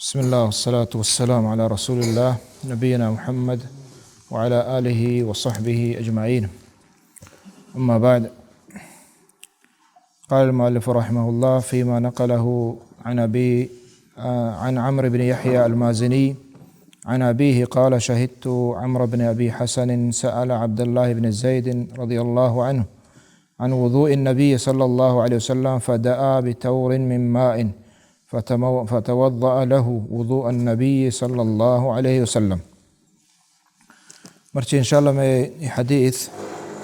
بسم الله والصلاة والسلام على رسول الله نبينا محمد وعلى آله وصحبه أجمعين. أما بعد، قال المؤلف رحمه الله فيما نقله عن أبي، آه، عن عمرو بن يحيى المازني عن أبيه قال: شهدت عمرو بن أبي حسن سأل عبد الله بن زيد رضي الله عنه عن وضوء النبي صلى الله عليه وسلم فدعا بتور من ماء فتمو-، فتوضأ له وضوء النبي صلى الله عليه وسلم. مرچی انشاءاللہ مئے اے حدیث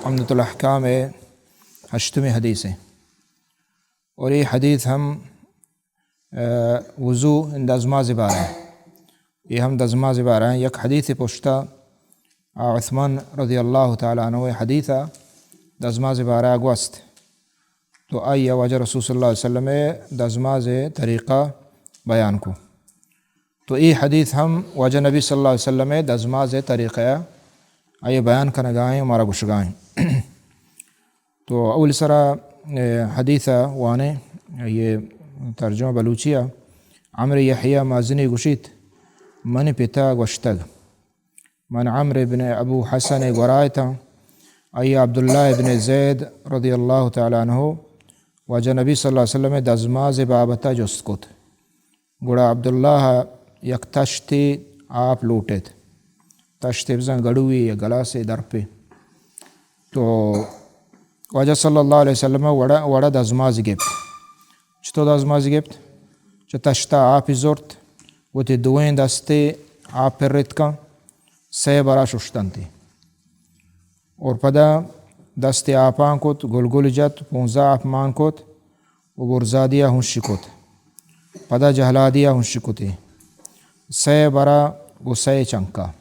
عمدۃ الاحکام ءِ ہشتمی حدیث ایں، اور اے حدیث ہم، آ، وضو دزماز بارہ ایں۔ اے ہم دزماز بارہ ایں۔ یک حدیث پشتا آ عثمان رضی اللہ تعالی عنہ ءِ حدیث ءَ دزماز بارہ گوست، تو آئی ءَ واجہ رسول صلی اللہ علیہ وسلم ءِ دزماز ءِ طریقہ بیان کو۔ تو اے حدیث ہم واجہ نبی صلی اللہ علیہ وسلم ءِ دزماز ءِ طریقہ ءَ آئی ءَ بیان کنگا ایں، مارا گوشگا ایں۔ تو اول سرا، اے، حدیث ءَ وانیں، اے ترجمہ بلوچی ءَ، عمرو یحییٰ مازنی گوشیت، منی پتا گوشتگ، من عمرو ابن ابو حسن ءِ گورا اتاں، آئی ءَ عبداللہ ابن زید رضی اللہ تعالی عنہ واجہ نبی صلی اللہ علیہ وسلم ءِ دزماز ءِ بابت ءَ جست کت۔ گڑا عبداللہ ءَ یک تشتے آپ لوٹت۔ تشتے بزاں گڑوے یا گلاسے درپے۔ تو واجہ صلی اللہ علیہ وسلم ءَ وڑا، وڑا دزماز گپت۔ چتو دزماز گپت؟ چہ تشتا آپی زرت، وتی دوئیں دستے آپ پرت کن، سئے برا ششتنتی۔ اور پدا دستے آپاں کت، گلگل جت، پونزا آپ مان کت و برزادیا ہنشی کت۔ پدا جہلادیا ہنشی کتی۔ سئے برا گو سئے چنکا۔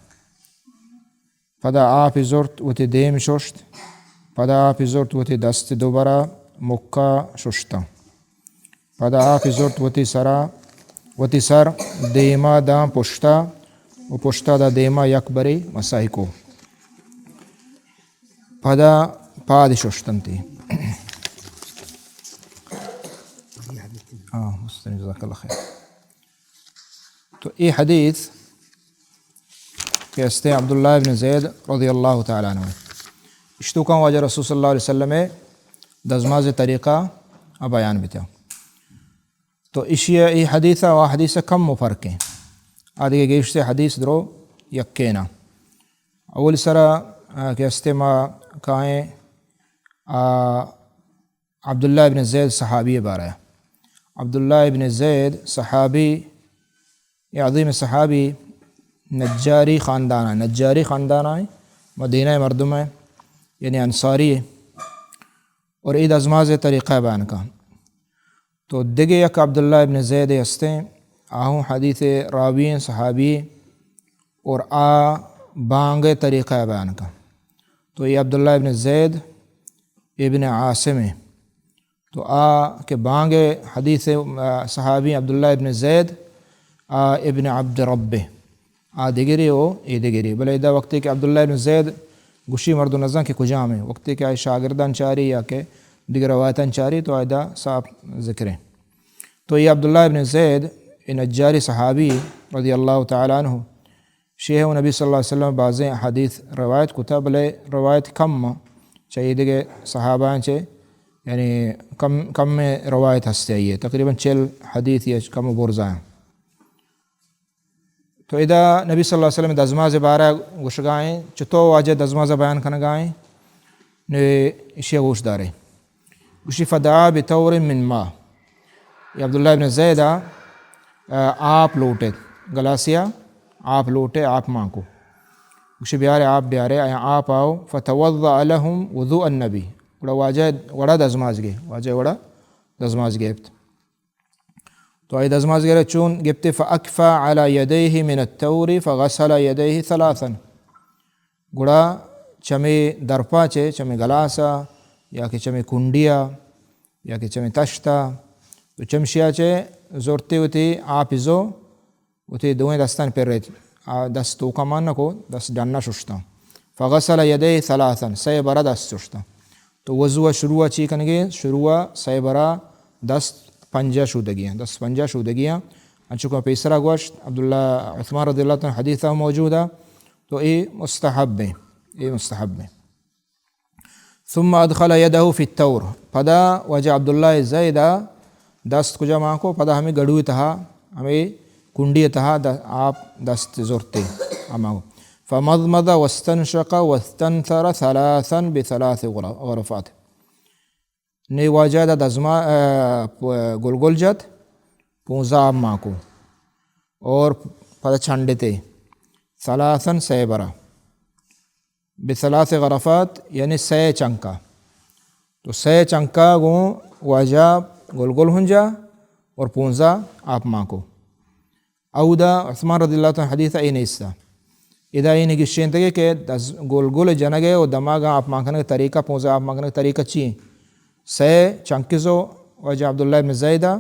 پدا آپی زرت وتی دیم ششت۔ پدا آپی زرت وتی دست دوبرا مکا ششتاں۔ پدا آپی زرت وتی سرا، وتی سر دیما داں پشتا و پشتا دا دیما یک برے مساہی کو۔ پدا پاد ششتنتی۔ آ، مسترین، جزاک اللہ خیر۔ تو اے حدیث کہ استیں عبداللہ ابن زید رضی اللہ تعالی عنہ، اشتوکاں واجہ رسول صلی اللہ علیہ وسلم ءِ دزماز طریقہ ءَ بیان بیتا۔ تو اشی ءَ اے حدیث ءَ و آ حدیث ءَ کم و فرق ایں۔ آ دگہ گیشتر حدیث درو یکینا۔ اول سرا، آ، کہ استیں ما کائیں، آ، عبداللہ ابن زید صحابی ءِ بارہ ءَ۔ عبداللہ ابن زید صحابی، اے عظیم صحابی نجاری خاندان ءَ، نجاری خاندان ءَ مدینہ ءِ مردم ءَ، یعنی انصاری ءَ۔ اور اے دزماز ءِ طریقہ بیان کن۔ تو دگہ یک عبداللہ ابن زید ہستیں، آہوں حدیث ءِ راوی ایں، صحابی ایں، اور آ بانگ ءِ طریقہ بیان کن۔ تو اے عبداللہ ابن زید ابن عاصم ایں۔ تو آ کہ بانگ ءِ حدیث ءِ، آ، صحابی عبداللہ ابن زید، آ ابن عبد ربہ، آ دگرے و اے دگرے۔ بلے ادا وقتے کہ عبداللہ ابن زید گوشی مردم نزان کہ کجام ایں، وقتے کہ آئی شاگردان چاری یا کہ دگہ روایتان چاری تو ادا صاف ذکر ایں۔ تو اے عبداللہ ابن زید، اے نجاری صحابی رضی اللہ تعالی عنہ، شیہ و نبی صلی اللہ علیہ وسلم بازیں احادیث روایت کتا، بلے روایت کم، چہ اے دگہ صحابہ چہ، یعنی کم، کم روایت ہستے آئی ءِ، تقریباً چل حدیث یا کم و برزا ایں۔ تو ادا نبی صلی اللہ علیہ وسلم دزماز بارہ گوشگا ایں، چتو واجہ دزماز بیان کنگا ایں، نو اشی گوش دارے۔ گوشی، فدعا بتور من ماء۔ اے عبداللہ ابن زید ءَ، آ، آپ لوٹے، گلاسیا آپ لوٹے، آپ مانکو۔ گوشی، بیارے، آپ بیارے، آیا آپ آؤ، فتوضأ لهم وضوء النبی۔ گڑا واجہ وڑا دزماز گے، واجہ وڑا دزماز گپت۔ تو آئی دزماز گرے چون گپتے، فأکفأ علی یدیہ من التور فغسل یدیہ ثلاثا۔ گڑا چمے درپا چے، چمے گلاسا یا کہ چمے کنڈیا یا کہ چمے تشتا، تو چمشیا چے زرتے وتی آپی زو، وتی دوئیں دستان پر ریت، آ دست توکا مان نکو، دست ڈنا ششتاں۔ فغسل یدیہ ثلاثا، سئے برا دست ششتاں۔ تو وضو ءِ شروع ءَ چی کنگے؟ شروع ءَ سئے برا دست پنجہ شودگیاں، دست پنجہ شودگیاں۔ انچو کہ پیسرا گوشت، عبداللہ، عثمان رضی اللہ تعالی عنہ حدیث موجود ہے، تو اے مستحب ہے، اے مستحب ہے۔ ثم ادخل يده في التور، پدا واجہ عبداللہ زید دست کجا مان کو؟ پدا ہمیں گڑوی تہا، ہمیں کنڈی تہا د-، آپ دست زرتے، اما فمضمض واستنشق واستنثر ثلاثا بثلاث غر-، غرفات۔ نی واجہ دا دزما، آ، پ-، گلگل جت، پونزا آپ مان کو، اور پدا چنڈتے، ثلاثا، سئے برا، بثلاث غرفات، یعنی سئے چنکا۔ تو سئے چنکا گوں واجہ گلگل ہنجا اور پونزا آپ مان کو۔ اودا عثمان رضی اللہ تعالی عنہ حدیث اے نیستا۔ ادا اے نگشینتگے کہ دز-، گلگل جنگے و دماغا آپ مان کنگ طریقہ، پونزا آپ مان کنگ طریقہ چی؟ سئے چنکزو واجہ عبداللہ ابن زیدہ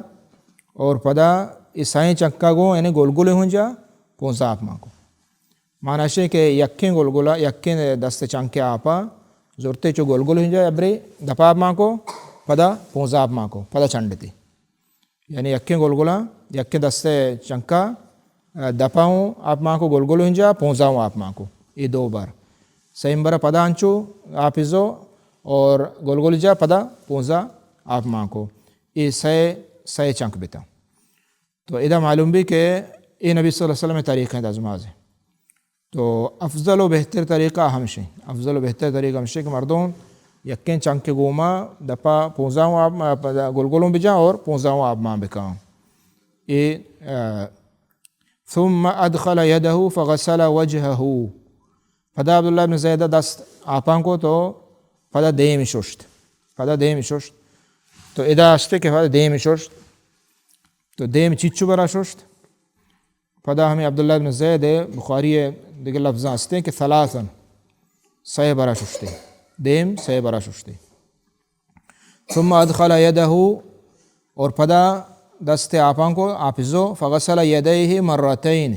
اور پدا اے سئیں چنکا گوں یعنی گلگل ہنجا پونزا آپ مان کو۔ معنی شے کہ یکیں گلگلا، یکیں دست چنکے آپا زرتے چو گلگل ہنجا ابرے دپا آپ مان کو، پدا پونزا آپ مان کو، پدا چنڈتی۔ یعنی یکیں گلگلا، یکیں دست چنکا، آ، دپا ہوں آپ مان کو گلگل ہنجا، پونزا ہوں آپ مان کو۔ اے دو بار۔ سئیں بار پدا انچو آپزو اور گلگل جا پدا پونزا آپ مان کو۔ اے سئے، سئے چنک بتا۔ تو ادا معلوم بی کہ اے نبی صلی اللہ علیہ وسلم طریقہ دزماز ہے۔ تو افضل و بہتر طریقہ ہمشی، افضل و بہتر طریقہ ہمشی کہ مردم یکیں چنک گوما دپا پونزا ہوں آپ، پدا گلگلوں بجا اور پونزا ہوں آپ مان بکاں۔ اے، آ، ثم ادخل يده فغسل وجهه۔ پدا عبداللہ ابن زید دست آپاں کو تو پدا دیم ششت۔ پدا دیم ششت۔ تو ادا استے کہ پدا دیم ششت۔ تو دیم چیچو برا ششت؟ پدا ہمیں عبداللہ ابن زید بخاری دگہ لفظاں استے کہ ثلاثا، سئے برا ششتے۔ دیم سئے برا ششتے۔ ثم ادخل يده، اور پدا دست آپاں کو آپزو، فغسل يديه مرتين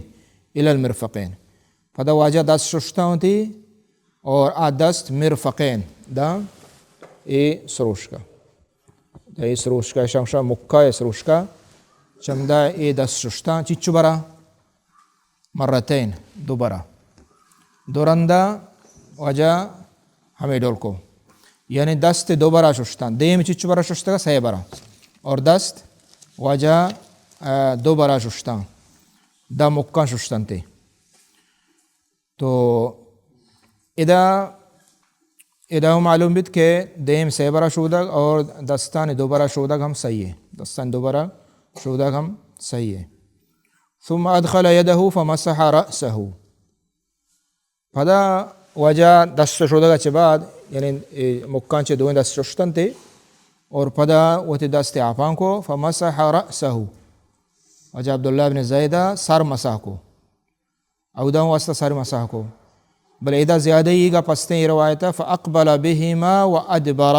الى المرفقين۔ پدا واجہ دست ششتاں ہوتی اور آ دست مرفقین دا اے سروشکا۔ دا اے سروشکا، شمشا مکا اے سروشکا۔ چمدا اے دست ششتاں چچو برا؟ مرتین، دو برا۔ دو رندا واجہ ہمیں ڈول کو۔ یعنی دست دو برا ششتاں۔ دیم چچو برا ششتگا؟ سئے برا۔ اور دست واجہ، آ، دو برا ششتاں۔ دا مکاں ششتنتے۔ تو ادا، ادا ہم معلوم بیت کہ دیم سئے برا شودگ اور دستان دو برا شودگ ہم صحیح ہے۔ دستان دو برا شودگ ہم صحیح ہے۔ ثم ادخل يده فمسح رأسه۔ پدا واجہ دست شودگ چہ بعد، یعنی اے مکان چہ دوئیں دست ششتنتے اور پدا وتی دست آپاں کو، فمسح رأسه۔ واجہ عبداللہ بن زیدہ سر مسح کو۔ اودا ہوں واسطہ سر مسح کو۔ بلے ادا زیادہ ای گپ ہستیں اے روایت، فاقبل بهما وادبر۔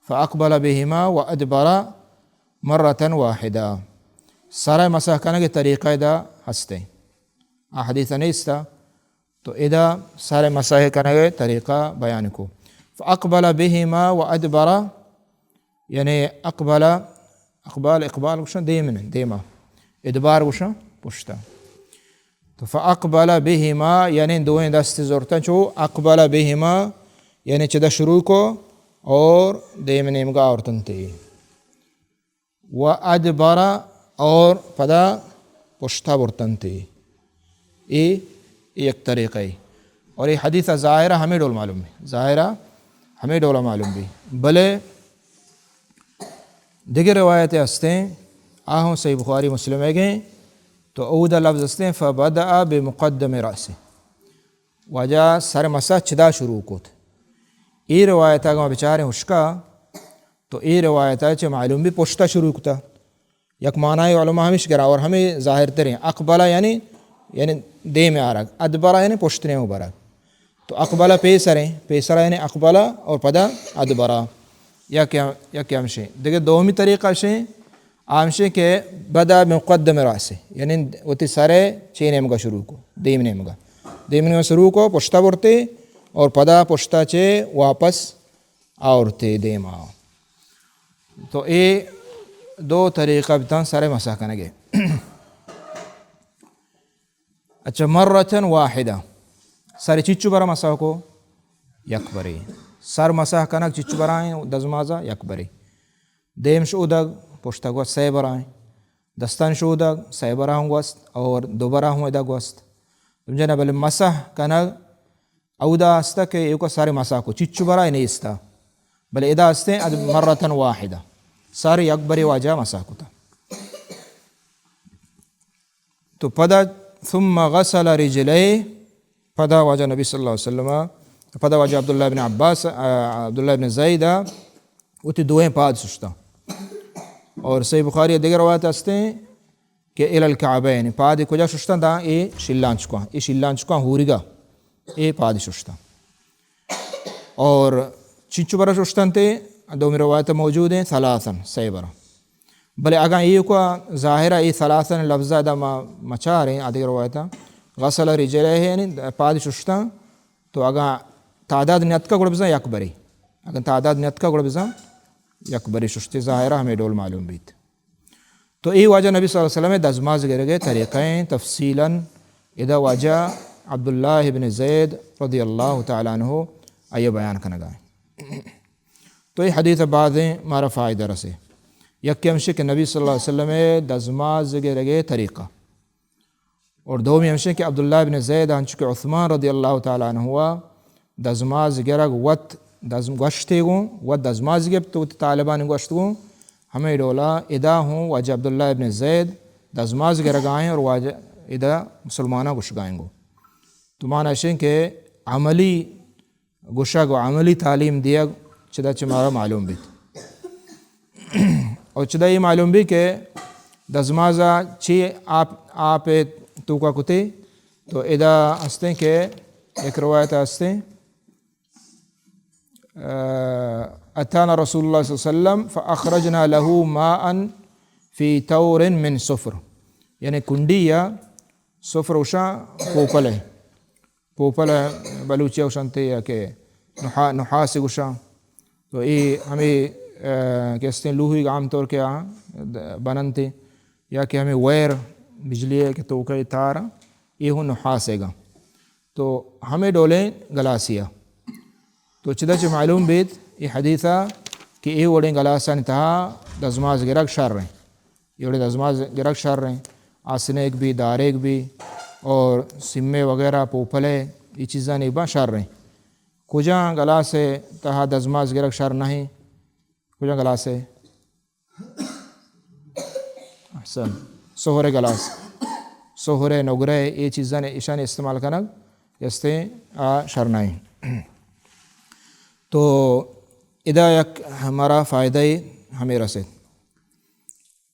فاقبل بهما وادبر مرة واحدة۔ سر مسح کنگ طریقہ ادا ہستیں۔ آ حدیث نیستا۔ تو ادا سر مسح کنگ طریقہ بیان کو۔ فاقبل بهما وادبر، یعنی اقبل، اقبال، اقبال گوشن دیم نے، دیما۔ ادبار گوشن پشتا۔ تو فاقبل بهما، یعنی دوئیں دست زرتن چو اقبل بهما، یعنی چدا شروع کو اور دیم نیمگا آورتنتے۔ وادبر، اور پدا پشتا برتنتے۔ اے، اے یک طریقہ ہے۔ اور اے حدیث ظاہرہ ہمیں ڈول معلوم ہے۔ ظاہرہ ہمیں ڈول معلوم بھی۔ بلے دگہ روایت ہستیں، آہوں صحیح بخاری مسلم ہے گئے، تو اودا لفظ ہستیں، فبدأ بمقدم رأسه۔ واجہ سر مسح چدا شروع کت۔ اے روایت اگاں بچاریں ہشکا، تو اے روایت چہ معلوم بھی پشتا شروع کتا۔ یک معنی علماء ہمیش کرا اور ہمیں ظاہر تریں۔ اقبل یعنی، یعنی دیم آرگ، ادبر یعنی پشت نیمگ برگ۔ تو اقبل پیسریں، پیسرا یعنی اقبل اور پدا ادبر۔ یک، یک ہمشیں۔ دگہ دومی طریقہ شیں، آ ہمشیں کہ بدأ بمقدم رأسه، یعنی وتی سرے چے نیمگا شروع کو، دیم نیمگا۔ دیم نیمگا شروع کو، پشتا برتے اور پدا پشتا چے واپس آورتے دیما۔ تو اے دو طریقہ بتاں سر مسح کنگے۔ اچھا، مرتن واحدہ، سر چچو برا مسح کو؟ یک برے۔ سر مسح کنگ چچو برائیں دزمازا؟ یک برے۔ دیم شودگ، پشتگ و سئے برائیں۔ دستان شودگ، سئے برا ہوں گوست اور دو برا ہوں ادا گوست۔ سمجھے نا؟ بلے مسح کنگ اودا ہستا کہ ایوکا سر مسح کو، چچو برا نیستا۔ بلے ادا ہستیں اد مرتن واحدہ، سر یک برے واجہ مسح کتا۔ تو پدا ثم غسل رجليه، پدا واجہ نبی صلی اللہ علیہ وسلم، پدا واجہ عبداللہ ابن عباس، آ، عبداللہ ابن زید وتی دوئیں پاد ششتا۔ اور صحیح بخاری دیگر روایت ہستیں کہ الی الکعبین، پاد کجا ششتا؟ داں اے شیلانچکاں، اے شیلانچکاں ہوریگا اے پاد ششتا۔ اور چنچو برا ششتنتے؟ دومی روایت موجود ہیں، ثلاثن، سئے برا۔ بلے اگاں ایوکا ظاہرا اے ثلاثن لفظ ادا ما مچاریں آدگہ روایتا، غسل رجليه یعنی پاد ششتن، تو اگاں تعداد نیتکا گڑا بزاں یک برے، اگاں تعداد نیتکا گڑا بزاں یک برے ششتے، ظاہرا ہمیں ڈول معلوم بیت۔ تو اے واجہ نبی صلی اللہ علیہ وسلم دزماز گرگے طریقہ ہیں، تفصیلاً ادا واجہ عبداللہ ابن زید رضی اللہ تعالی عنہ آئیے بیان کنگا ہیں۔ تو اے حدیث بعضیں مارا فائدہ رسے۔ یکی ہمشی کہ نبی صلی اللہ علیہ وسلم دزماز گرگے طریقہ، اور دومی ہمشی کہ عبداللہ ابن زید، انچو کہ عثمان رضی اللہ تعالی عنہ ہوا دزماز گرگ وت دزم گوشتے گوں، وت دزماز گپت وت طالبان گوشت گوں، ہمیں ڈولا ادا ہوں واجہ عبداللہ ابن زید دزماز گرگائیں اور واجہ ادا مسلمانہ گوشگائیں گوں۔ تو معنی اشیں کہ عملی گوشگ و عملی تعلیم دیگ چدا چہ مارا معلوم بیت۔ اور چدا یہ معلوم بیت کہ دزمازا چی آپ، آپ توکا کتے، تو ادا ہستیں کہ ایک روایت ہستیں، آ، اتانا رسول اللہ صلی اللہ علیہ وسلم فاخرجنا له ماء في تور من صفر، یعنی کنڈی یا صفر وشاں پوپل ہے۔ پوپل بلوچی ء گوشنت یا کہ نحا-، نحاس گوشاں۔ تو اے ہمیں، آ، کہ استیں لوہیگ عام طور کہ آ بننت یا کہ ہمیں وائر بجلی ء کہ توکہ تار، اے ہوں نحاس ء گا۔ تو ہمیں ڈولیں گلاسیا۔ تو چدا چہ معلوم بیت اے حدیثا کہ اے وڑیں گلاسانی تہا دزماز گرگ شر ہیں۔ اے وڑیں دزماز گرگ شر ہیں، آسنیگ بی، داریگ بی اور سمے وغیرہ، پوپلے، اے چیزانی باں شر ہیں۔ کجا گلاسے تہا دزماز گرگ شر نہیں؟ کجا گلاسے؟ احسن۔ سہرے گلاس، سہرے، نگرے، اے چیزانی، اشانی استعمال کنگ استیں آ شر نہیں۔ تو ادا یک ہمارا فائدہ ہمیں رسید۔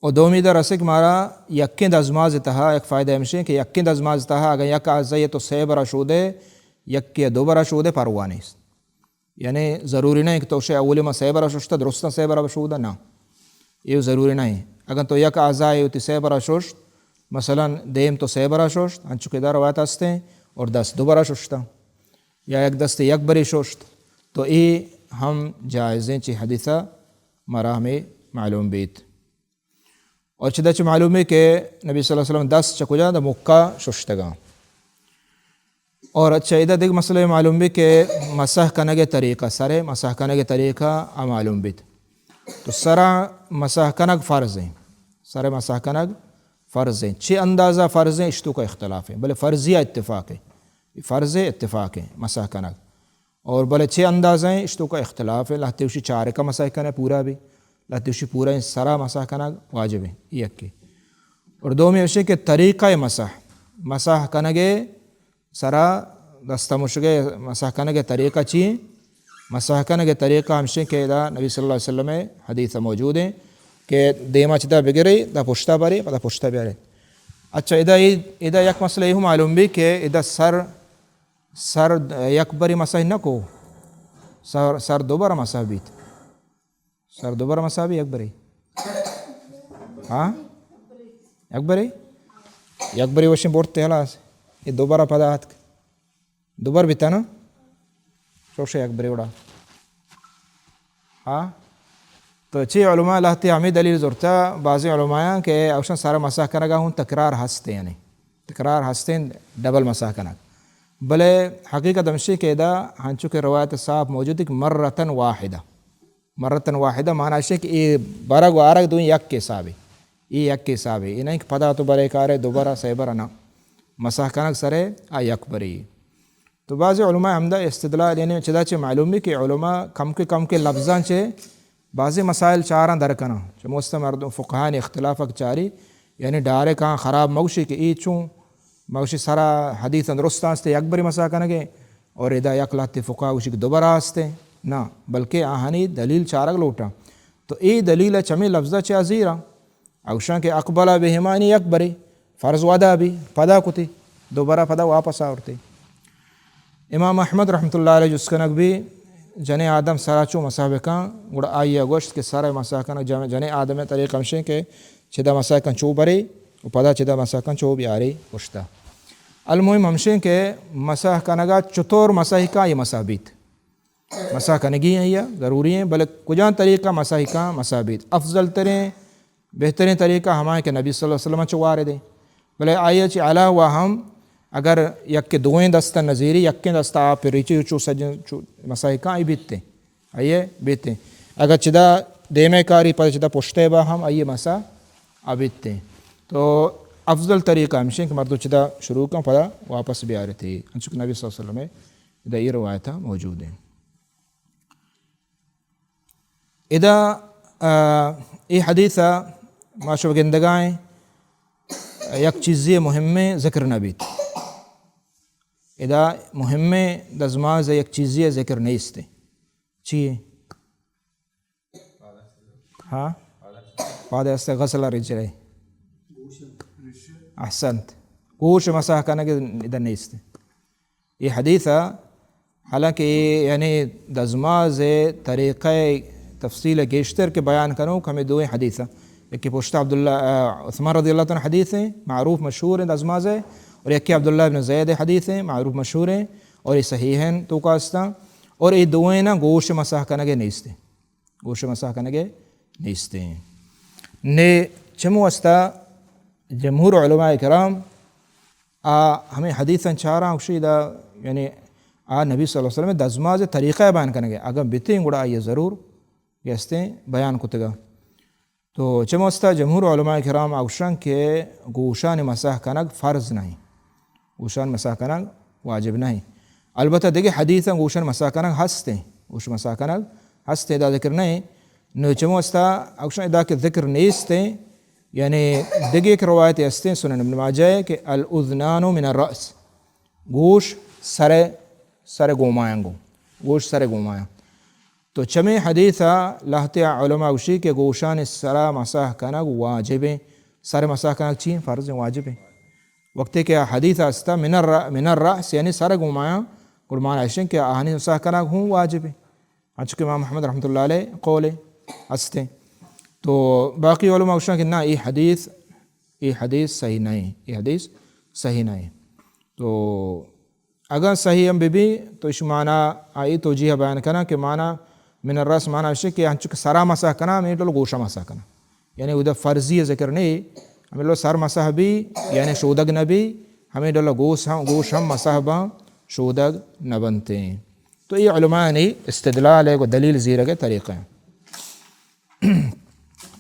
و دومی در اسے کہ مارا یکیں دزماز تہا یک فائدہ ہمشیں کہ یکیں دزماز تہا اگاں یک اعضائی تو سئے برا شودے، یکے دو برا شودے، پرواہ نیست۔ یعنی ضروری نہیں کہ تو شے اولی ما سئے برا ششتا، درستاں سئے برا شودا، نہ۔ یہ ضروری نہیں۔ اگاں تو یک اعضائی وتی سئے برا ششت، مثلاً دیم تو سئے برا ششت، انچو کہ در روایت ہستیں، اور دست دو برا ششتا، یا یک دست یک بری ششت، تو اے ہم جائزیں چی حدیثہ مارا ہمیں معلوم بیت۔ اور چدا چہ معلوم ہے کہ نبی صلی اللہ علیہ وسلم دست چہ کجا؟ دا مکا ششتگاں۔ اور اچھا، ادا دیکھ مسئلہ معلوم بھی کہ مسح کنگ طریقہ، سر مسح کنگ طریقہ آ معلوم بیت۔ تو سرا مسح کنگ فرض ہیں، سر مسح کنگ فرض ہیں۔ چھ اندازہ فرض ہیں، اشتو کا اختلاف ہے، بلے فرضی اتفاق ہے، فرض اتفاق ہے مسح کنگ۔ اور بلے چے اندازہ ہیں، اشتو کا اختلاف ہے۔ لہتے اشی چارکا مسح کنے پورا بھی، لہتے اشی پورا ہیں سرا مسح کنگ واجب ہے، یہ یکی۔ اور دومی اشی کہ طریقہ مسح، مسح کنگے سرا دستا مشگے مسح کنگے طریقہ چی ہیں؟ مسح کنگے طریقہ ہمشیں کہ ادا نبی صلی اللہ علیہ وسلم حدیث موجود ہیں کہ دیما چدا بگرے، دا پشتا برے، پدا پشتا بیارے۔ اچھا، ادا، ادا یک مسئلہ یہ معلوم بھی کہ ادا سر سر یک بری مسح نہ کو، سر، سر دو بر مسح بیت۔ سر دو بر مسح بی یک بری؟ ہاں؟ یک بری؟ یک بری وشیں برتے ہلاس۔ یہ دو بر پدا آتک۔ دو بر بیتا نا؟ چوشے یک بری وڑا۔ ہاں؟ تو چی علماء لہتی ہمیں دلیل زورتا، بعضی علماء کہ اوشن سر مسح کنگا ہوں تکرار ہستے یعنی۔ تکرار ہستیں، ڈبل مسح کنگ۔ بلے حقیقت ہمشی کہ ادا ہنچو کہ روایت صاف موجود ہے کہ مرتن واحدہ۔ مرتن واحدہ معنی اشی کہ اے برگ و آرگ دوئیں یک حسابے۔ اے یک حسابے۔ اے نہیں کہ پدا تو برے کارے، دو برا، سہ برا، نہ۔ مسح کنگ سرے آ یک بری۔ تو بعض علماء ہمدا استدلال، یعنی چدا چہ معلوم بی کہ علماء کم کے کم کے لفظاں چہ بعضی مسائل چاراں در کناں۔ چہ مست مردم فقہانی اختلافک چاری، یعنی ڈائریکٹ آں خراب موشی کہ اے چوں موشی سرا حدیث درست است یک بری مسح کنگے اور ادا یک لہتے فقہا گوشی کہ دوبارہ ہستے۔ نہ، بلکہ آہانی دلیل چارگ لوٹاں۔ تو اے دلیل چمی لفظہ چہ ازیراں۔ اوشاں کہ اقبل بہمانی یک برے فرض ودا بی، پدا کتی، دوبارہ پدا واپس آورتی۔ امام احمد رحمۃ اللہ علیہ جست کنگ بی، جنیں آدم سرا چو مسح بکن، گڑا آئی ء گوشت کہ سر مسح کنگ جن-، جنیں آدم ء طریقہ ہمشیں کہ چدا مسح کن چو برے و پدا چدا مسح کن چو بیارے پشتا۔ المهم ہمشیں کہ مسح کنگا چطور مسح کن یہ مسح بیت۔ مسح کنگی ہیں یا ضروری ہیں، بلے کجان طریقہ مسح کن مسح بیت۔ افضل تریں بہتریں طریقہ ہما کہ نبی صلی اللہ علیہ وسلم چہ وارد ہیں۔ بلے آئی چہ علاوہ ہم اگر یک دوئیں دست نزیری، یکیں دست آپ ریچی چو سجن چو مسح کن آئی بیتے، آئی بیتے۔ اگر چدا دیمے کاری پر چدا پشتے با ہم آئی مسح آ بیتے۔ تو افضل طریقہ ہمشیں کہ مردو چدا شروع کن پدا واپس بیارتے، انچو کہ نبی صلی اللہ علیہ وسلم ادا یہ روایت موجود ہیں۔ ادا، آ، اے حدیث ء ما شو گندگائیں، یک چیزی مہمیں ذکر نہ بیت۔ ادا مہمیں دزماز یک چیزی ذکر نیست۔ چی؟ ہاں؟ پاد است غسل رجلے۔ احسنت۔ گوش مسح کنگ ادا نیست۔ اے حدیث ء، حالانکہ اے یعنی دزماز ء طریقہ ء تفصیل ء گیشتر کہ بیان کنوک ہمیں دوئیں حدیث ء، یکی پشت عبداللہ، آ، عثمان رضی اللہ تعالی عنہ حدیث ہیں، معروف مشہور ہیں دزماز ء، اور یکی عبداللہ ابن زید حدیث ہیں، معروف مشہور ہیں، اور یہ صحیح ہیں تو کا استاں، اور یہ دوئیں نا گوش مسح کنگ نیست ہیں۔ گوش مسح کنگے نیستیں۔ نے چمو استا جمہور علماء کرام آ ہمیں حدیثاں چاراں، گوشی دا، یعنی آ نبی صلی اللہ علیہ وسلم دزماز طریقہ بیان کنگے، اگر بتیں گڑا آئیے ضرور یہ استیں بیان کتگا۔ تو چمو استا جمہور علماء کرام آ گوشن کہ گوشان مسح کنگ فرض نہیں۔ گوشان مسح کنگ واجب نہیں۔ البتہ دگہ حدیثاں گوشان مسح کنگ ہستیں۔ گوش مسح کنگ ہستیں، دا ذکر نہیں۔ نو چمو استا گوشان ادا کہ ذکر نیستیں، یعنی دگہ ایک روایت ہستیں سنن ابن ماجہ ہے کہ الاذنان من الرأس، گوش سر، سر گومایاں گو، گوش سر گومایاں۔ تو چمے حدیث ء لہتے علماء گوشی کہ گوشان سرا مسح کنگ واجبیں۔ سر مسح کنگ چی؟ فرض واجبیں۔ وقتی کہ حدیث استا من الر-، من الرأس یعنی سر گومایاں، گڑ مانا اشیں کہ آہانی مسح کنگ ہوں واجبیں۔ انچو کہ امام احمد رحمۃ اللہ علیہ قول استیں۔ تو باقی علماء گوشاں کہ نہ، یہ حدیث، یہ حدیث صحیح نہیں، یہ حدیث صحیح نہیں۔ تو اگاں صحیح ہم بہ بی تو اش معنی آئی توجیہ بیان کناں کہ معنی من الرأس معنی اش کہ انچو کہ سرا مسح کناں، ہمیں ڈول گوشا مسح کناں۔ یعنی ادا فرضی ذکر نہیں، ہمیں ڈول سر مسح بی، یعنی شودگ نہ بی، ہمیں ڈول گوش ہم، گوش ہم مسح باں، شودگ نہ بنتے۔ تو یہ علماء نے استدلال ہے، کو دلیل زیرگ طریقہ ہے۔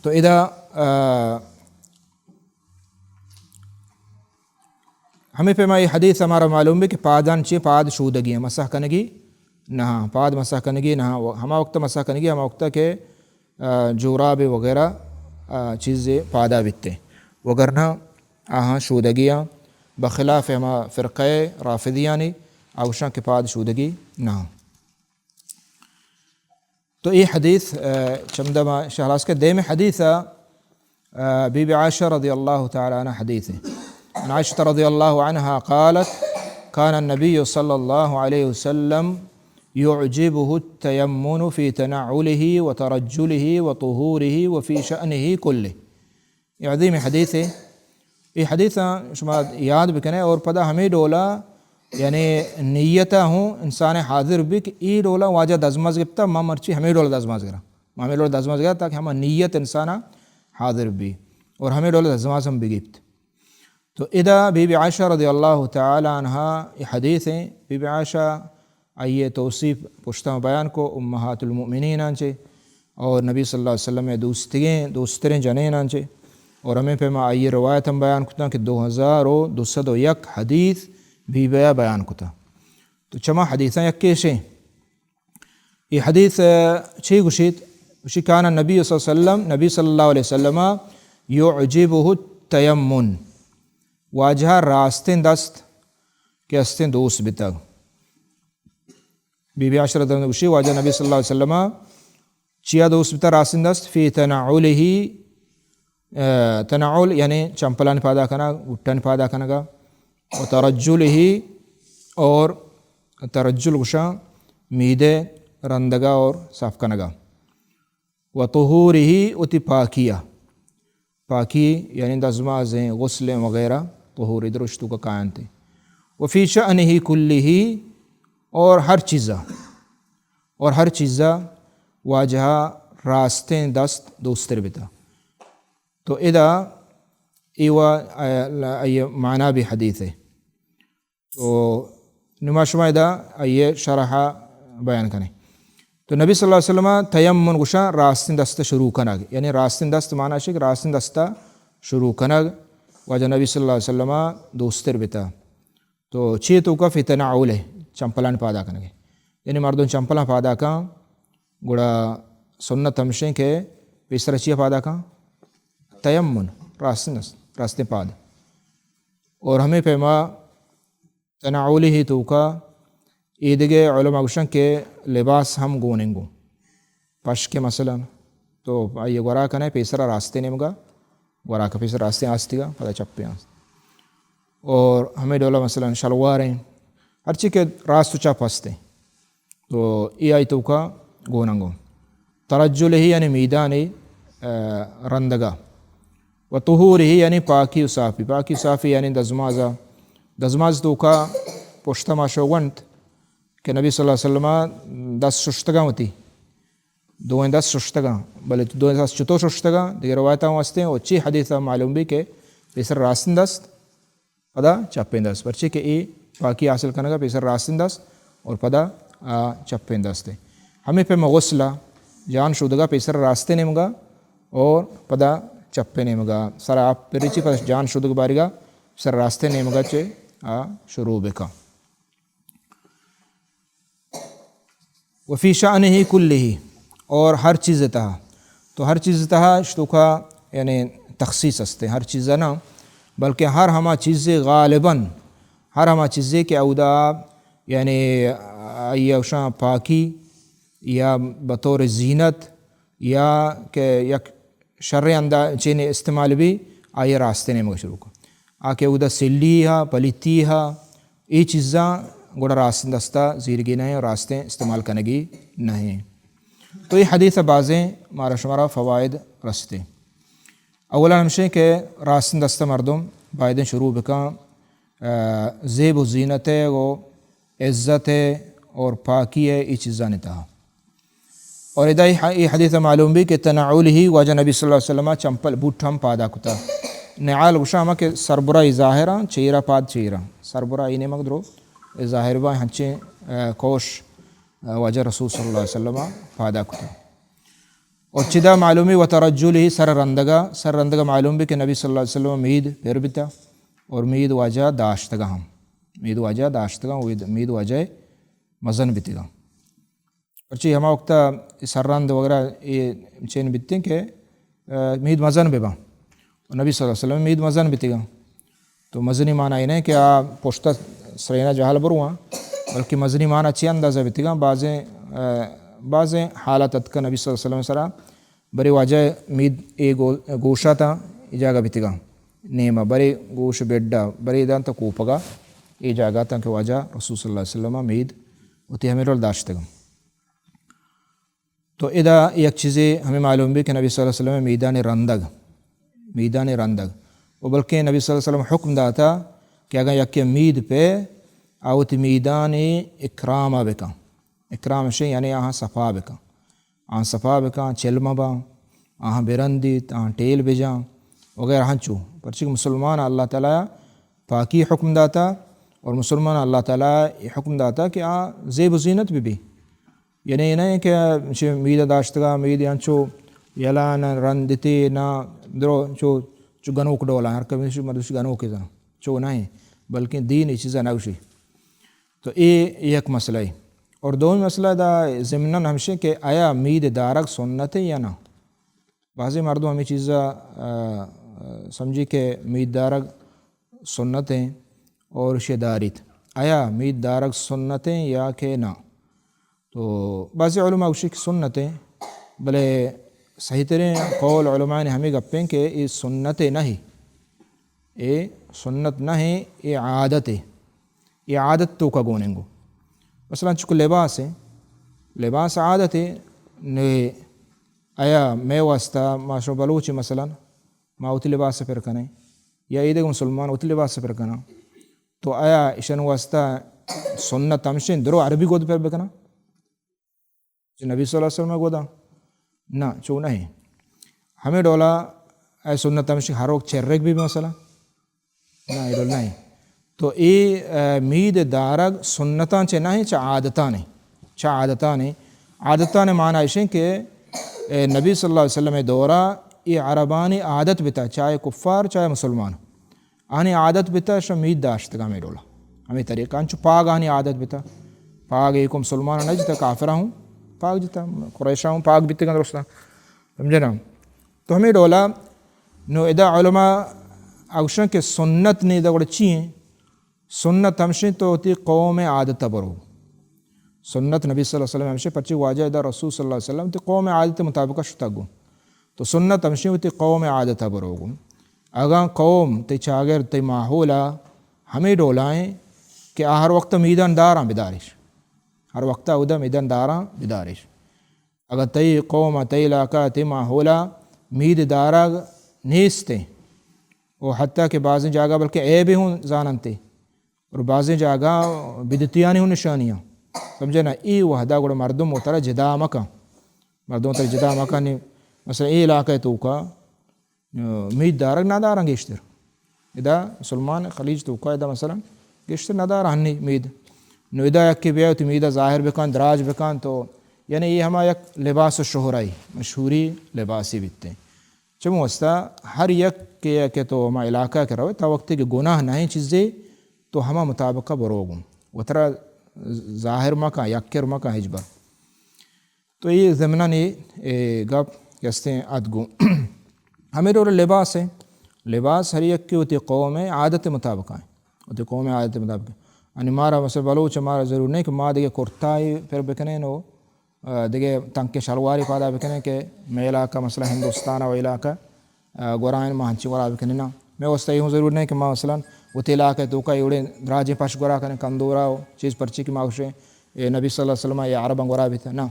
تو ادا، آ، ہمیں پیما یہ حدیث ہمارا معلوم ہے کہ پادان چی؟ پاد شودگی ہیں، مسح کنگی نہ، پاد مسح کنگی نہ، ہما وقت مسح کنگی، ہما وقت کہ، آ، جوراب وغیرہ، آ، چیز پادا بیتے، وگرنہ آہاں شودگی ہیں، بخلاف ہما فرقہ رافضیانی، آ گوشاں کہ پاد شودگی نہ۔ تو اے حدیث، آ، چمدا ما شہراز کے دیم حدیث، آ، بی بی عائشہ رضی اللہ تعالی عنہ حدیث ہے۔ عن عائشة رضی اللہ عنہا قالت، كان النبي صلى الله عليه وسلم يعجبه التيمن في تنعله وترجله وطهوره وفي شأنه كله۔ یہ عظیم حدیث ہے۔ یہ حدیث شما یاد بکنے اور پدا ہمیں ڈولا، یعنی نیت ہوں انسان حاضر بی کہ ای ڈولا واجہ دزماز گپتا، ما مرچی ہمیں ڈولا دزماز گرا۔ ما ہمیں ڈولا دزماز گرا تاکہ ہما نیت انسان حاضر بی اور ہمیں ڈولا دزماز ہم بگپت۔ تو ادا بی بی عائشہ رضی اللہ تعالی عنہا اے حدیث ایں، بی بی عائشہ آئی ءِ توصیف پشتاں بیان کو، امہات المؤمنین آں چے، اور نبی صلی اللہ علیہ وسلم ءِ دوستگیں، دوستریں جنین آں چے، اور ہمیں پیما آئی ءِ روایت ہم بیان کتاں کہ دو ہزار و دو سد و یک حدیث بی بی ءَ بیان کتاں۔ تو چما حدیثاں یکے شیں۔ اے حدیث، آ، چے گوشیت؟ گوشی، کان النبی صلی اللہ علیہ وسلم، نبی صلی اللہ علیہ وسلم، یعجبہ التیمن، واجہ راستیں دست کہ استیں دوست بتگ۔ بی بی عائشہ رضی اللہ عنہا گوشی، واجہ نبی صلی اللہ علیہ وسلم چیا دوست بتگ راستیں دست؟ فی تنعلہ، آ، تنعل یعنی چمپلانی پادا کنگ، بوٹانی پادا کنگا، و ترجلہ، اور ترجل گوشاں میدے رندگا اور صاف کنگا، و طہورہ، وتی پاکیا، پاکی یعنی دزمازیں، غسلیں وغیرہ، طہور درشتو کا کائنتے۔ و فی شأنہ کلہ، اور ہر چیزا، اور ہر چیزا واجہ راستیں دست دوستر بتا۔ تو ادا ایوا، آ، آئی معنی بھی حدیث ہے۔ تو نما شما ادا آئی شرح بیان کنیں۔ تو نبی صلی اللہ علیہ وسلم تیمن گوشاں راستیں دست شروع کنگ، یعنی راستیں دست معنی شک راستیں دست شروع کنگ، واجہ نبی صلی اللہ علیہ وسلم دوستر بتا۔ تو چی توکا؟ فی تنعلہ، چمپلانی پادا کنگے۔ یعنی مردم چمپلاں پادا کن، گڑا سنت ہمشیں کہ پیسر چیا پادا کن؟ تیمن، راستیں دست، راستیں پاد۔ اور ہمیں پیما تنعلہ توکا اے دگہ علماء گوشن کہ لباس ہم گوننگو۔ پشک مثلاً تو آئی گورا کنے پیسرا راستیں نیمگا، گورا کا پیسر راستیں آستیگا، پدا چپیں آست۔ اور ہمیں ڈولا مثلاً شلواریں، ہرچی کہ راست و چپ ہستیں، تو اے آئی توکا گوننگو۔ ترجلہ یعنی میدانے، آ، رندگا۔ و طہورہ یعنی پاکی و صافی۔ پاکی و صافی یعنی دزمازا۔ دزماز توکا پشت ما شوگنت کہ نبی صلی اللہ علیہ وسلم دست ششتگاں وتی۔ دوئیں دست ششتگاں، بلے دوئیں دست چطور ششتگاں؟ دیگر روایتاں ہستیں، و چی حدیث معلوم بھی کہ پیسر راستیں دست، پدا چپیں دست، پرچے کہ اے پاکی حاصل کنگا پیسر راستیں دست اور پدا، آ، چپیں دست ہے۔ ہمیں پہ مغسلہ جان شودگا پیسر راستیں نیمگا اور پدا چپیں نیمگا، سر آپ پریچی پدا جان شودگ باریگا سر راستیں نیمگا چے، آ، شروع بکا۔ وفی شأنہ کلہ، اور ہر چیز تہا، تو ہر چیز تہا اشتوکا یعنی تخصیص ہستے، ہر چیز نہ، بلکہ ہر ہما چیزے غالباً، ہر ہما چیزے کہ اودا یعنی آئی اوشاں پاکی یا بطور زینت یا کہ یک شریں اندا-، چینے استعمال بی، آئی راستیں نیمگا شروع کن۔ آ کہ اودا سلی ہا، پلیتی ہا، اے چیزاں گڑا راستیں دستا زیرگی نہ ہیں، راستیں استعمال کنگی نہ ہیں۔ تو اے حدیث بازیں مارا شمارا فوائد رستے۔ اولاً ہمشیں کہ راستیں دستا مردم بایدیں شروع بکن، آ، زیب و زینت ہے و عزت ہے اور پاکی ہے، اے چیزانی تہا۔ اور ادا اے ح-، اے حدیث معلوم بی کہ تنعلہ واجہ نبی صلی اللہ علیہ وسلم چمپل بوٹ ہم پادا کتا۔ نعال گوشاں ہما کہ سربرائی ظاہراں، چیرا پاد چیراں۔ سربرائی نیمگ درو، اے ظاہر با ہنچیں، آ، کوش، آ، واجہ رسول صلی اللہ علیہ وسلم پادا کتا۔ اور چدا معلومی و ترجلہ سر رندگا، سر رندگا معلوم بی کہ نبی صلی اللہ علیہ وسلم مید پر بتا اور مید واجہ داشتگا ہم۔ مید واجہ داشتگا، مید واجہ مزن بتگا۔ پرچی ہما وقتا اے سررند وغیرہ اے چین بیتیں کہ، آ، مید مزن بباں۔ و نبی صلی اللہ علیہ وسلم مید مزن بیتگاں۔ تو مزنی معنی اے نہ کہ آ پشت سرینا جہل برواں، بلکہ مزنی معنی چی اندازہ بیتگاں۔ بازیں، آ، بازیں حالت اتکا نبی صلی اللہ علیہ وسلم سرا، برے واجہ مید اے گو-، گوشا تا اے جاگہ بیتگاں نیما، برے گوش بڈا، برے دان تا کوپگا اے جاگہ تا کہ واجہ رسول صلی اللہ علیہ وسلم مید وتی ہمیں رول داشتگاں۔ تو ادا یک چیزے ہمیں معلوم بی کہ نبی صلی اللہ علیہ وسلم میدان رندگ، میدان رندگ۔ و بلکہ نبی صلی اللہ علیہ وسلم حکم داتا کہ اگاں یکے مید پہ آ وتی میدان اکرام بکن۔ اکرام شے یعنی آہاں صفا بکن۔ آہاں صفا بکن، چل مباں، آہاں برندیت، آہاں ٹیل بجاں وغیرہ ہنچو۔ پرچہ کہ مسلمان اللہ تعالی پاکی حکم داتا اور مسلمان اللہ تعالی یہ حکم داتا کہ آ زیب و زینت بہ بی۔ یعنی یہ نہیں کہ چہ مید داشتگا، مید انچو یلان رندتے نہ درو چو، چو گنوک ڈولا، ہر کمی مدوش گنوک زن، چو نہیں، بلکہ دین یہ چیزا نہ گوشی۔ تو اے یک مسئلہ ہے۔ اور دومی مسئلہ دا ضمناً ہمشہ کہ آیا مید دارگ سنت ہے یا نہ؟ بعضی مردم ہمیں چیزا، آ، آ، سمجھی کہ مید دارگ سنت ہیں اور شے داریت۔ آیا مید دارگ سنت ہیں یا کہ نہ؟ تو بعضی علماء گوشی کہ سنت ہیں، بلے صحیح ترین قول علماء نے ہمیں گپیں کہ یہ سنت نہیں۔ اے سنت نہ ہے، اے عادت ہے۔ اے عادت توکا گوننگو۔ مثلاً چکو لباس ہے، لباس عادت ہے، نے آیا میں واسطہ ما شو بلوچ مثلاً ما وتی لباس پر کنیں یا ایدگہ مسلمان وتی لباس پر کناں، تو آیا اشن واسطہ سنت ہمشیں درو عربی گود پر بکناں؟ چہ نبی صلی اللہ علیہ وسلم ء گودا؟ نہ، چو نہ۔ ہمیں ڈولا اے سنت ہمشی ہر وقت چرگ بھی مثلا؟ نہ، اے ڈول نہ۔ تو اے، اے، مید دارگ سنتاں چہ نہ، چہ عادتاں ہے۔ چہ عادتاں ہے۔ عادتاں معنی ایشیں کہ، اے، نبی صلی اللہ علیہ وسلم دورا اے عربانی عادت بتا، چاہے کفار، چاہے مسلمان۔ آنی عادت بتا شہ مید داشتگا ہمیں ڈولا۔ ہمیں طریقہ انچو پاگ آنی عادت بتا۔ پاگ ایک مسلمان نہ جتا، کافرہ ہوں پاگ جتا، قریشہ ہوں پاگ بیتگا درستا۔ سمجھے نا؟ تو ہمیں ڈولا نو ادا علماء اوشن کہ سنت نے دا گڑا چی ہیں؟ سنت ہمشیں تو وتی قوم عادت برو۔ سنت نبی صلی اللہ علیہ وسلم ہمشیں پرچی واجہ ادا رسول صلی اللہ علیہ وسلم تی قوم عادت مطابق شتگو۔ تو سنت ہمشیں وتی قوم عادت ء بروگوں۔ اگاں قوم، تئی چاگرد، تئی ماحول ء ہمے ڈولائیں کہ آ ہر وقت میدان داراں بداریش۔ ہر وقت اودا میدان داراں بداریش۔ اگاں تئی قوم ء، تئی علاقہ ء، تئی ماحول ء مید دارگ نیستیں، و حتیٰ کہ بازیں جاگہ بلکہ عیبے ہوں زاننتے، اور بازیں جاگہ بدعتیانی ہوں نشانیاں۔ سمجھے نا؟ ای وحدہ گڑا مردم و ترا جدا مکن۔ مردم ترا جدا مکن۔ مثلاً ای علاقہ توکا، آ، مید دارگ ندارن گیشتر۔ ادا مسلمان خلیج توکا ادا مثلاً گیشتر ندارن ہنی مید۔ نو ادا یکی بیا تو میدا ظاہر بکن، دراج بکن تو، یعنی یہ ہما یک لباس و شہرائی، مشہوری لباسی بیتے۔ چمو واسطہ ہر یک کہ، کہ تو ہما علاقہ کہ روے، تا وقتی کہ گناہ نہیں چیزے، تو ہما مطابقہ بروگوں۔ و ترا ظاہر مکن، یکر مکن ہچبر۔ تو یہ ضمناً یہ، اے، گپ کہ استیں ات گوں۔ ہمیں ڈول لباس ہے۔ لباس ہر یک کی وتی قوم ہے، عادت مطابق ہیں۔ وتی قوم عادت مطابق۔ یعنی مارا مثلاً بلوچ مارا ضرور نہیں کہ ما دیگه کرتا ہی پر بکنیں و آ، دگہ تنکیں شلوارے پادا بکنیں کہ مئے علاقہ مثلاً ہندوستان و علاقہ، آ، گورا انت ما ہنچیں گورا بکنیں نا۔ مئے واسطہ اے ہوں ضرور نہیں کہ ما مثلاً وتی علاقہ توکا اے وڑیں دراجیں پش گورا کنیں کندورا و چیز پرچی کہ ما گوشیں اے نبی صلی اللہ علیہ وسلم اے عرباں گورا بیتا نا۔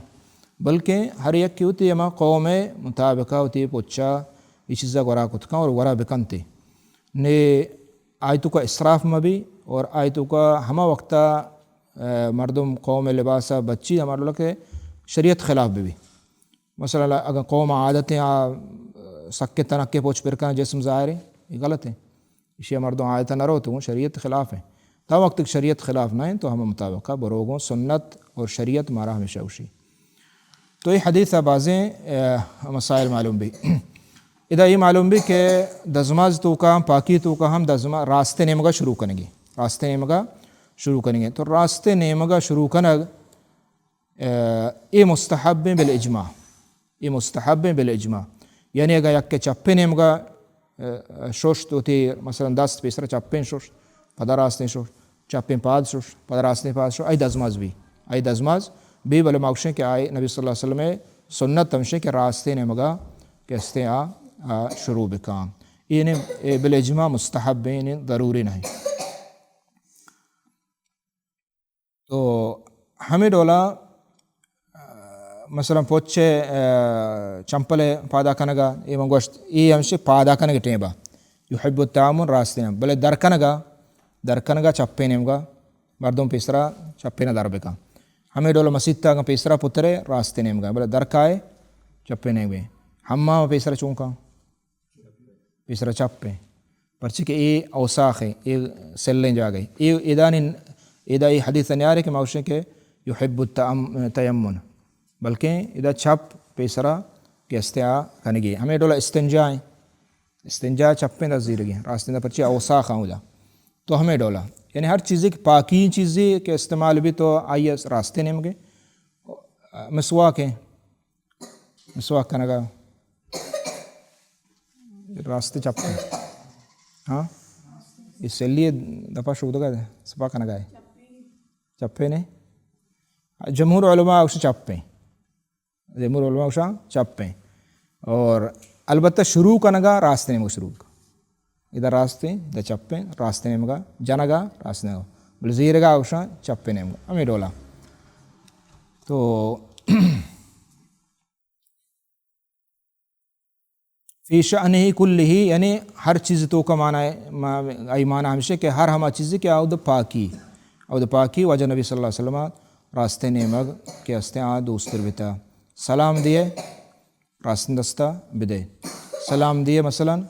بلکہ ہر یکے وتی ہما قوم مطابقہ وتی پچا اے چیزا گورا کتکاں اور گورا بکنتے۔ نے آئی توکا اسراف مبی اور آئی توکا ہما وقتا، آ، مردم قوم لباسا بچی ہما ڈولا کہ شریعت خلاف ببی۔ مثلاً اگر قوم عادتیں آ سکیں تنکے پوچ پر کن جسم ظاہر ہے، یہ غلط ہے۔ اشی مردم عادت نہ رو تو شریعت خلاف ہے۔ تا وقت کہ شریعت خلاف نہ ہیں تو ہم مطابقہ بروگوں سنت اور شریعت مارا ہمیشہ گوشی۔ تو اے حدیث ء بازیں، آ، مسائل معلوم بی۔ ادا اے معلوم بی کہ دزماز توکا ہم، پاکی توکا ہم دزما-، راستیں نیمگا شروع کنگی۔ راستیں نیمگا شروع کنگی۔ تو راستیں نیمگا شروع کنگ، آ، اے مستحب ہیں بالاجماع۔ اے مستحب ہیں بالاجماع۔ یعنی اگاں یک چپیں نیمگا، آ، ششت وتی مثلاً دست پیسر چپیں ششت، پدا راستیں ششت، چپیں پاد ششت، پدا راستیں پاد ششت، ای دزماز بی۔ ای دزماز بی، بلے ما گوشیں کہ آئی نبی صلی اللہ علیہ وسلم سنت ہمشیں کہ راستیں نیمگا کہ استیں آ، آ شروع بکاں۔ یعنی اے بالاجماع مستحب ہیں، یعنی ضروری نہیں۔ تو ہمے ڈولا، آ، مثلاً پچ ء، آ، چمپل ء پادا کنگا، اے من گوشت، اے ہمشی پادا کنگ ٹیم با۔ یحب التعامل راستیں، بلے در کنگا، در کنگا چپیں نیمگا، مردم پیسرا چپیں در بکن۔ ہمے ڈولا مسیت اگاں پیسرا پترے راستیں نیمگا، بلے در کائے چپیں نیمگا۔ حمام پیسرا چونکا؟ پیسرا چپ ہیں۔ پرچہ کہ اے اوساخ ایں، اے سلیں جاگہ ایں۔ اے، ادا نی، ادا اے حدیث نیارے کہ ما گوشیں کہ یحب التأم-، تیمن، بلکیں ادا چپ پیسرا کہ استیں آ کنگی۔ ہمے ڈولا استنجا ایں، استنجا چپیں دست زیرگی، راستیں دست، پرچہ اوساخ ایں ادا۔ تو ہمے ڈولا، یعنی ہر چیزے کہ پاکی چیزے کہ استعمال بی تو آئی راستیں نیمگے۔ مسواک ایں، مسواک کنگا، راستیں چپیں۔ ہاں؟ اے سلی دپا شودگا دے، سپا کنگا ایں۔ چپیں نے؟ جمہور علماء گوشاں چپیں۔ جمہور علماء گوشاں چپیں۔ اور البتہ شروع کنگا راستیں نیمگا شروع کن۔ ادا راستیں، ادا چپیں، راستیں نیمگا، جنگا راستیں نیمگا۔ بلے زیرگا گوشاں چپیں نیمگا۔ ہمے ڈولا۔ تو فی شأنہ کلہ، یعنی ہر چیز توکا معنی، ما-، آئی معنی ہمیش ایں کہ ہر ہما چیزے کہ آود پاکی، آود پاکی واجہ نبی صلی اللہ علیہ وسلم راستیں نیمگ کہ استیں آ دوستر بیتا۔ سلام دیئے، راستیں دستا بدئے۔ سلام دیئے مثلاً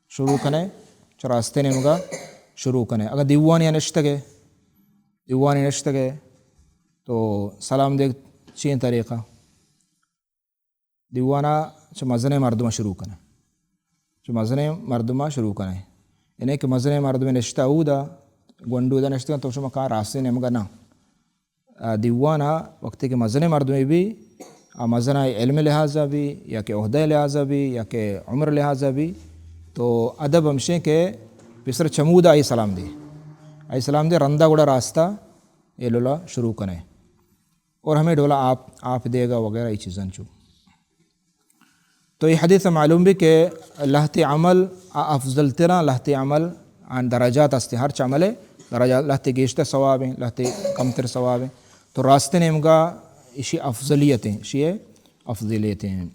شروع کنئے، چہ راستیں نیمگا شروع کنئے۔ اگاں دیوانے نشتگے، دیوانے نشتگے تو سلام دیگ چی ایں طریقہ؟ دیوانا چہ مزنیں مردما شروع کنئے۔ چہ مزنیں مردما شروع کنئے۔ یعنی کہ مزنیں مردم نشتہ اودا، گونڈو اودا نشتگاں، تو شما کاں راستیں نیمگا نہ۔ آ دیوانا وقتی کہ مزنیں مردمے بی، آ مزنائے علم لحاظا بی، یا کہ عہدہ لحاظا بی، یا کہ عمر لحاظا بی، تو ادب ہمیش ایں کہ پیسر چمودا آئی سلام دے۔ آئی سلام دے، رندا گڑا راستہ اے ڈولا شروع کنئے۔ اور ہمے ڈولا آپ، آپ دیگا وغیرہ اے چیزاں چو۔ تو اے حدیث معلوم بی کہ لہتے عمل افضل تراں، لہتے عمل آن درجات استیں، ہرچ عملے درجات، لہتے گیشتر ثواب ایں، لہتے کمتر ثواب ایں۔ تو راستیں نیمگا اشی افضلیت ایں، اشی افضلیت ایں۔